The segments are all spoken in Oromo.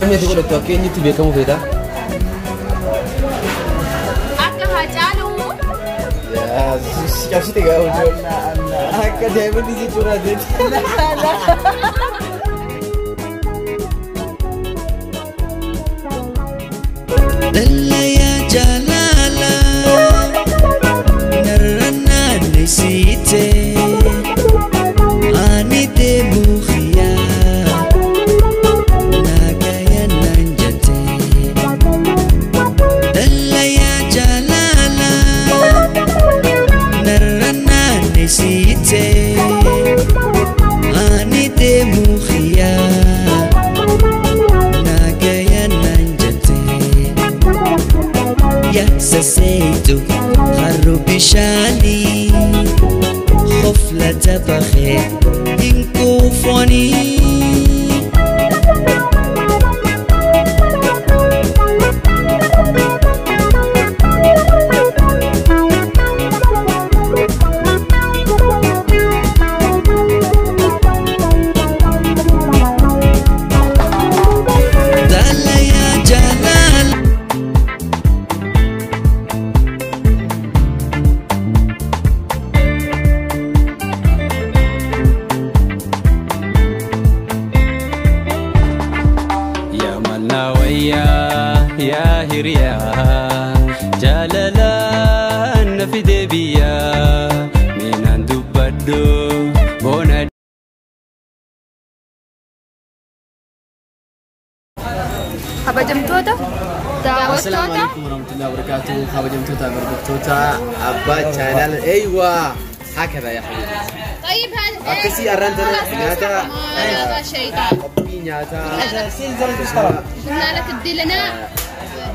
Namni ati godhattu akka eenyutti beekamu feeta? Akka Haacaaluu. Si cabsite gaa hojii. Akka daa'imman jechuudha jechuudha. Dallaya jalala narrana nesite ani demukhia nagaya nanjate. Dallaya jalala narrana nesite ani demukhia nagaya nanjate. يا سسيتو خرو بشاني خفلة تبخي إنكوفوني. دل يا جلال. يا ملناويا يا هريا جالالان في دبيا من عند بدو بونا. Kabajamtoota السلام daawwattoota عليكم ورحمة الله وبركاته. kabajamtoota hordoftoota abbaa channel أيوة هكذا يا حبيبي. طيب هذا Akkasii arraan tana nyaata هذا شيطان. Qophii nyaataa قلنا لك ادي لنا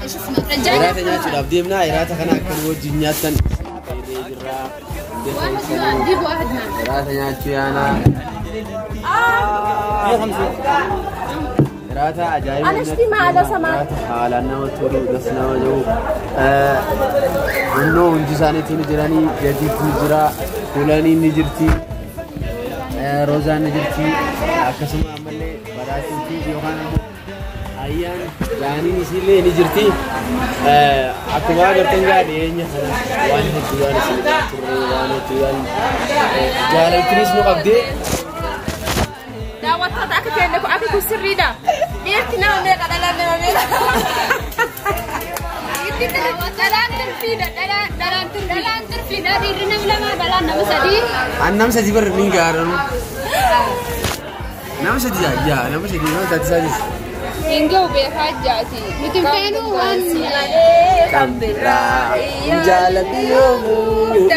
ايش اسمه رجعنا. Iraata nyaachuudhaaf deemna. Iraata kana akkan wajjin nyaattan fayyadee jirra. واحد ما نجيب واحد ما Iraata nyaachuu yaana. Iraata ajaa'iba. أنا اشتي مع لو سمحت. Iraata haalaan nama tolu das nama jiru. Innoo hundi isaaniitu ni jiranii gatiitu ni jira. Kulanii ni jirti. Roozaan ni jirti. Akkasuma ammallee badhaatuutti yookaan immoo ayyaan jaaniin isiillee ni jirti. Akkuma agartan gaa dhiyeenya kana waan hedduudhaan isin turre waan hedduudhaan jaalaltinis nu qabdee. Daawwattoota akka keenya kun akka kun sirriidha. Dhiirti nama meeqa dhalaan nama meeqa? Dhiirti dhalaan tirfiidha. Dhalaan tirfiidha. Dhalaan tirfiidha. Dhiirri nama lama dhalaan nama sadii. An nama sadii barra ni gaaranu. Nama sadii yaa nama sadii nama taate sadii. Hin ga'u beekaa jaati. Nuti hin feenu waan Kan biraa jaaladhu yoomuu.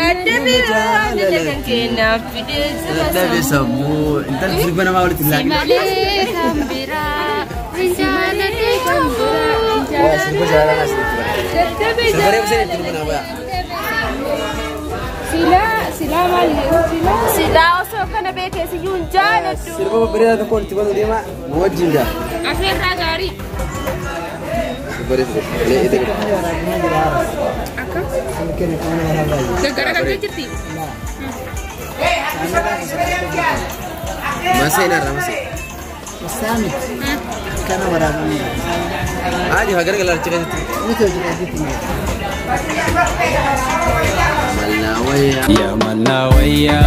Dadhabe sammuu intalli sirba namaa walitti hin laaqin. Malee kan biraa hin jaaladhe kan biraa. Waa sirba jaalalaa asirratti bara. Sirba reefu sana itti dhufu naa ba'a. Silaa silaa maal jedhu silaa. Silaa osoo kana beekee siyyuu hin jaaladhu. Sirba babbareedaa tokko walitti banuu deema nu wajjin gaa. Afeerraa gaarii. Sirba reefu tokko. Lee ite godhu. Gaggaragaltee jirti. Masee narra masee. Kana waraabamee Adi haa garagaraa achi keessatti. miti hojii keessatti. Mallaa wayyaa. يا ملناويا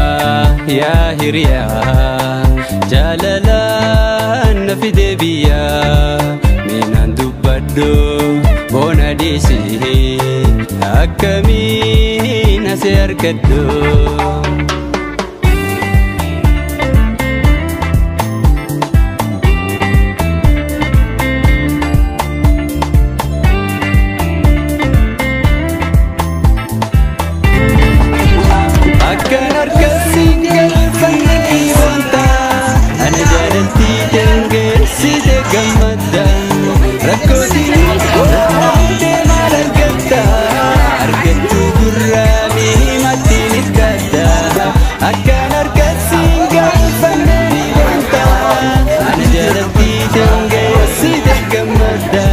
يا هريا جالالان في دبيا من عند بدو بونا ديسي أكمين أسير كدو. Akkan harkasiin galfanne dhiibonta ana jaalaltii dangeessite gammadda rakkootiin godhattee maal argatta argattu gurraa miimattiin ittadda akkan harkasiin galfanne dhiibonta ana jaalaltii dangeessite gammadda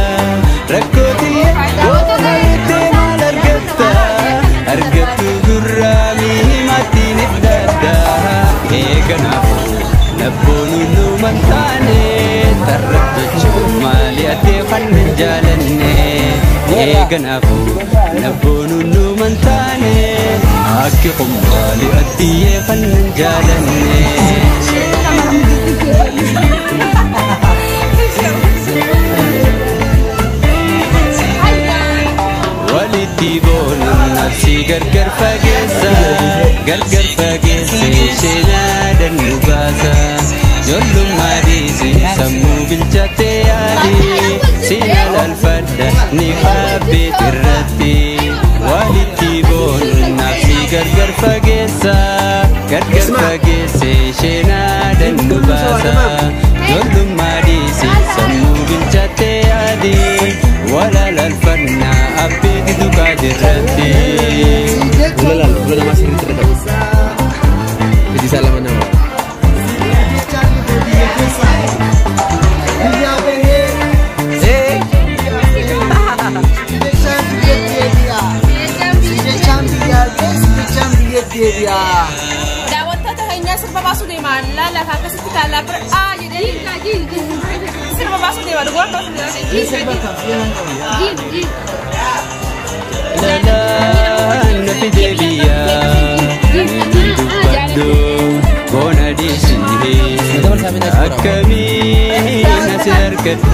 rakkootiin godhattee maal argatta argattu gurraa miimattiin ittadda eeganaafuu labboon nu mantaane tarra jechuun. addee fannin jaalanne eeganaafuu nabboonu numan taane akki qumbaali addiyyee fannin jaalanne. Walitti boonuun nafsi gargar fageessa gargar fageesse isheenaadan nu baasa ijoollummaa dhiisi sammuu bilchattee yaadi siin alfadha ni qaabbeet irratti walitti boonuun nafsi gargar fageessa gargar fageesse isheenaadan nu baasa ijoollummaa dhiisi sammuu bilchattee yaadi walaal alfannaa abbeeti dukaa jirratti. Fuula laal, fuula namaa sirriitti irra qabu. Iji isaa lama nama. Daawwattoota keenyaa sirba baasuu deema. Laala akkasitti taallaa bira aa jedhee sirba baasuu deema. Dhugumaan baasuu deema. Lalaan fidee biyyaa dubbadhu boona dhiisii akkamiin asi argadhu.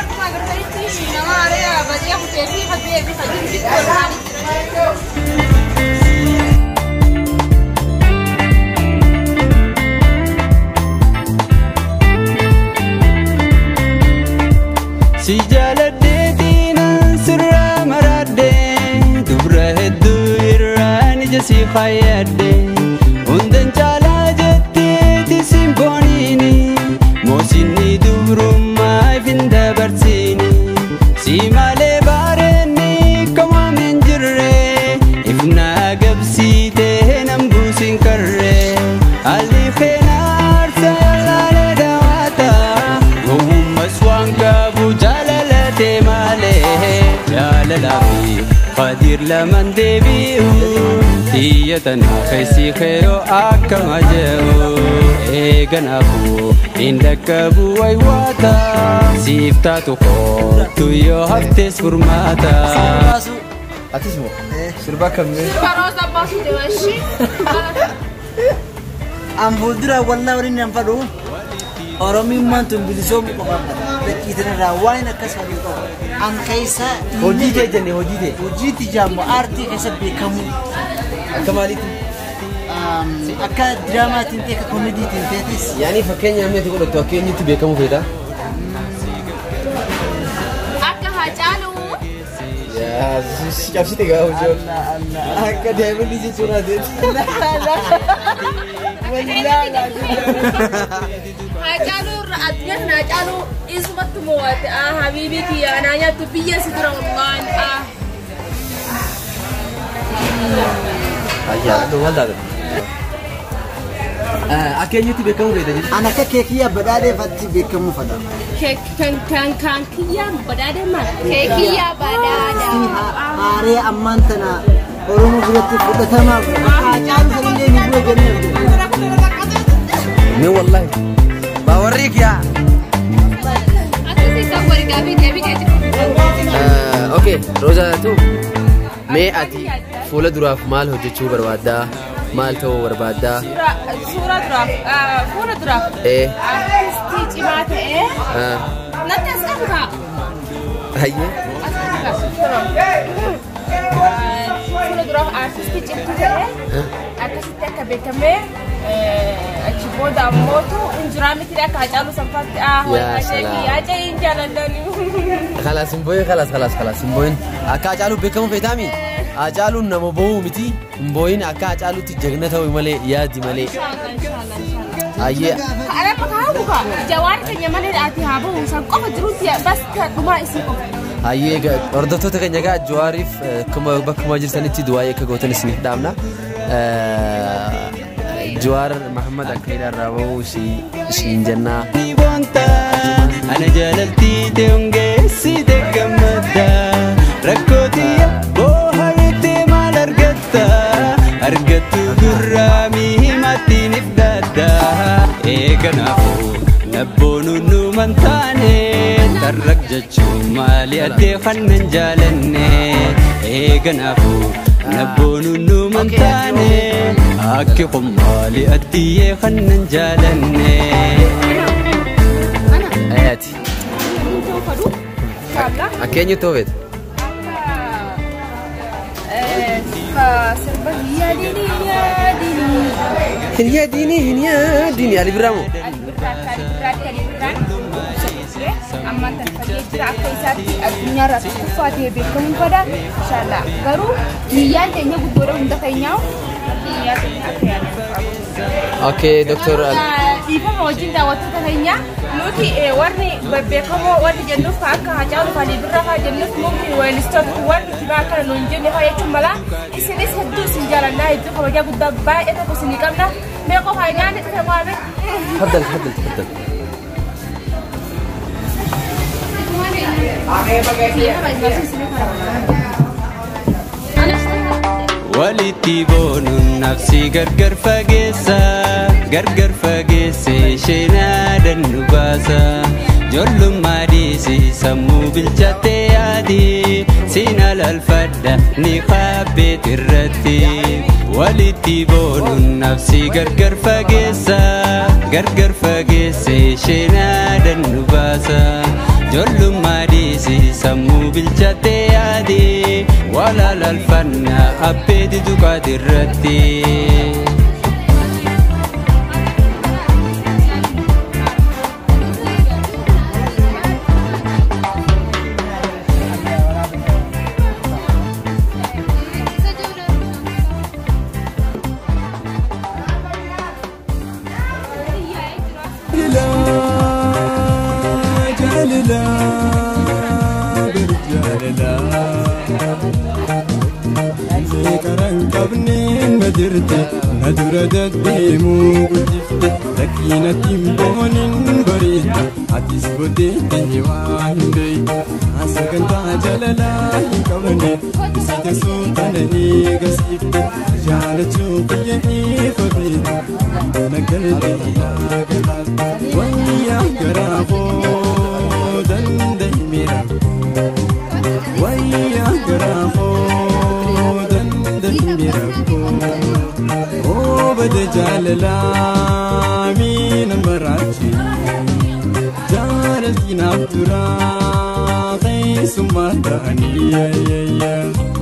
Akkuma agartanitti nama aaree badee kutee fi habbee fi hajii jira. Si jaaladheetiin sirraa maradhee dubra hedduu irraan ija si fayyadhe hundan caalaa jetteeti simbooniini moosinni dubrummaa ifin dabarsiini si malee baareenni komaam hin jirre ifnaa gabsiitee nam buusin karre haalli keenaarsa laalee daawwata gowwummas waan qabu jaalalate malee jaalalaa fi qadir lamaan deebi'u xiyya tanaa keessi keeroo akkama je'u eeganaafuu hin dhaqqabu waywaata siif taatu kootu yoo haftes furmaata. Atis moo? Sirba akkamii? Sirba rooza baasuu deema ishee. An fuuldura wallaa waliin nan fadhu Oromiyummaan tun bilisoomuu qofaaf dachiitan irraa waan akkas fadhu qabu. An keessa Hojii tee jenne hojii tee. Hojii tijaamu aartii keessa beekamu. Akka maaliitti? Akka diraamaatiin ta'e akka koomediitiin ta'etis. Yaani fakkeenya namni ati godhattu akka eenyutti beekamu feeta? Akka Haacaaluu. Yaa si cabsite gaa hojii. Akka daa'imni jechuun ati. Haacaaluu irra addunyaa kana Haacaaluu isumatti mo'ate. Ah habiibii kiyya anaa nyaattu biyya si dura wallaan. Ah. Ayyaa maal taate? Akka eenyutti beekamu feeta jechuudha? An akka keekiyyaa badhaadheefatti beekamuu fadha. Kan kan kiyyaa badhaadhe maal? Keekiyyaa badhaadha. Haaree ammaan tana Oromoo biratti fudhatamaaf Haacaaluu sanillee ni bu'e jennee. Mee wallahi. Baawarri kiyyaa. Akkasii kan warqaa fi deebii keetti. Okay, Roza tu mee ati fuula duraaf maal hojjechuu barbaaddaa? Maal ta'uu barbaaddaa? Suura duraaf fuula duraaf artistii cimaa ta'ee natti as qabu ta'a. Hayyee. As qabu ta'a. Fuula duraaf artistii cimtuu ta'ee akkasitti akka beekamee achi booda ammootu injiraa miti akka Haacaaluu Sanfaatti Yaa salaam. Haacee hin jaalladhani. Khalaas hin boo'in khalaas khalaas khalaas hin boo'in. Akka Haacaaluu beekamu feetaami? Haacaaluun nama boo'u miti hin boo'in akka Haacaaluutti jagna ta'u malee yaadi malee. Hayyee. Alama kaawu ka jawaan keenya malee ati haa bahu san qofa jirutti bas dhumaa isii qofa. Hayyee hordoftoota keenya egaa Jawaariif bakkuma jirtanitti du'aa akka gootan isiniif dhaamna. Jawaar Mahammad akka hidhaarraa bahu isiin jennaa. Ana jaalaltii hungeessite gammadda rakkootii boohartee maal argatta argattu gurraa mihimattiin ifdadda eeganaafuu nabboonu numan taane. taane tarrak jechuun maali addee kannan jaalanne eeganaafu nabboonu numan taane akki kun maali addiyyee kannan jaalanne. Ayaati. Akka eenyu ta'uu feeta? Sirba yaadini yaadini. Hin yaadini hin yaadini Ali Birraa moo? Ali Birraa akka Ali Birraatti Ali Birraan ture ammaan tan fagee jira akka isaatti addunyaarraa tokkoffaa ta'ee beekamuu fada inshallah garuu niyyaan teenya guddoodha hunda keenyaa niyyaa teenya akka yaadan. Okay, Dr. Dhiifama wajjin daawwattoota keenya nuti warri bebbeekamoo warri jennuuf akka Haacaaluu fi Alii Birraa fa'aa jennuuf mumni weellistoota kun warri nuti baa akkana nuun jenne fa'aa jechuun mala isinis hedduu isin jaalannaa hedduu kabajaa guddaa baay'ee tokko isinii qabna mee qofaa nyaanni dhufe maame. تفضل تفضل تفضل. Walitti boonuun nafsi gargar fageessa gargar fageesse isheen aadan nu baasa ijoollummaa dhiisi sammuu bilchattee yaadi siin alalfadha ni qaabbeet irratti walitti boonuun nafsi gargar fageessa gargar fageesse isheen aadan nu baasa ijoollummaa dhiisi sammuu bilchattee yaadi walaalalfanna abbeeti tuqaati irratti. Nadura deddeemuu guddifte rakkinatti hin boonin bareedda atis booddeetti waa hin beektu sagantaa jaalalaa hin qabne isite suutana eegasiifte jaalachuu kiyya ifa beektu nagalte yaa galaafte wayyaa garaa koo danda'ime rakkoo wayyaa garaa koo danda'ime rakkoo. Obada jaalalaa miina maraachi jaalalti naaf turaa keessummaa ta'anii.